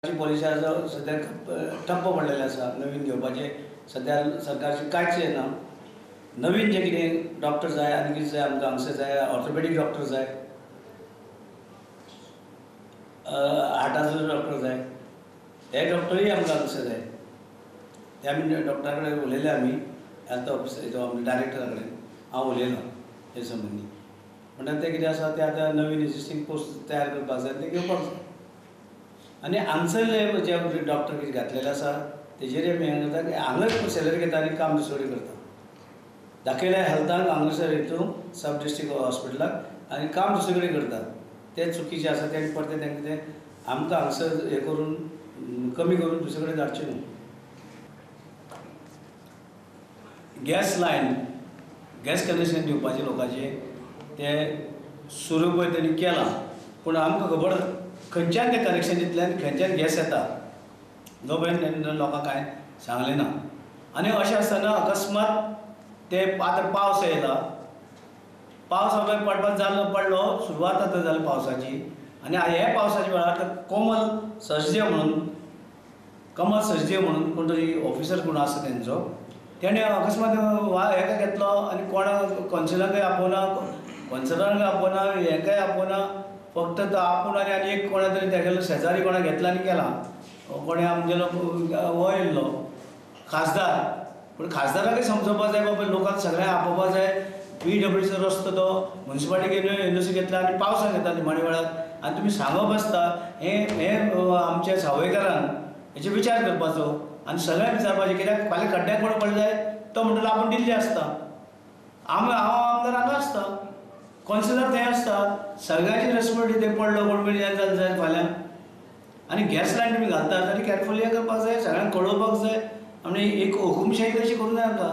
Policy आसा सद्या ठप्प पडलेलें आसा. नवीन घेवपाचें सद्या सरकारची कांयच येना. नवीन जे कितें डॉक्टर जाय आनी कितें जाय आमकां हांगसर जाय, ऑर्थोपेडीक डॉक्टर जाय, हार्टाचो डॉक्टर जाय, हे डॉक्टरूय आमकां हांगसर जाय. ते आमी डॉक्टरा कडेन उलयले, आमी हेल्थ ऑफिसर आमच्या डायरेक्टरा कडेन हांव उलयलो हे संबंदी. म्हणटा तें कितें आसा तें आतां नवीन एग्जिस्टींग पोस्ट तयार करपाक जाय, तें घेवपाक जाय. आनी हांगसरले जे डॉक्टर कितें घातलेले आसा तेजेर आमी हें करता की हांगाच सॅलरी घेता आनी काम दुसरे कडेन करता. दाखयल्या हेल्थाक हांगासर हितून सब डिस्ट्रिक्ट हॉस्पिटलाक आनी काम दुसरे कडेन करतात, तें चुकीचें आसा. तें परतें तांकां तें आमकां हांगसर हें करून कमी करून दुसरे कडेन धाडचें न्हू. गॅस लायन, गॅस कनेक्शन दिवपाचें लोकांचें तें सुरू पळय तेणी केलां, पूण आमकां खबर खंयच्यान तें कनेक्शन दितलें आनी खंयच्यान गॅस येता जो मेरेन लोकांक कांय सांगलें ना. आनी अशें आसतना अकस्मात ते आतां पावस येयला, पावस पळय पडपाक जालो पडलो, सुरवात आतां जाली पावसाची. आनी ह्या पावसाच्या वेळार कोमल सचदेव म्हणून, कमल सचदेव म्हणून कोण तरी ऑफिसर कोण आसा तेंचो, तेणें अकस्मात हेका घेतलो आनी कोणा कौन्सिलांकय आपोवना, कौन्सिलरांकय आपोवना, हेकाय आपोवना, फक्त तो आपूण आनी आनी एक कोणा तरी तेगेलो शेजारी कोणा घेतला आनी केला. कोणें आमगेलो हो येयल्लो खासदार, पूण खासदाराकय समजोवपा जाय बाबा लोकांक सगळ्यांक आपोवपा जाय. पीडब्ल्यूडीचो रस्तो तो मुन्सिपालिटी एनओसी घेतला आनी पावसान घेतला निमाणे वेळार, आनी तुमी सांगप आसता हें हें आमच्या सावयकारान हेचो विचार करपाचो आनी सगळ्यांक विचारपाचें. कित्याक फाल्यां खड्ड्याक कोण पडले जाय तो म्हणटलो आपूण दिल्ली आसता, हांव आमदार हांगा आसता, कौन्सिलर थंय आसता, सगळ्यांची रेस्पॉन्सिबिलिटी ते पडलो कोण बी जालें जाय फाल्यां. आनी गॅस लायन तुमी घालता जाल्यार कॅरफुली हें करपाक जाय, सगळ्यांक कळोवपाक जाय. आनी एक हुकुमशाही कशी करूंक जाय आमकां.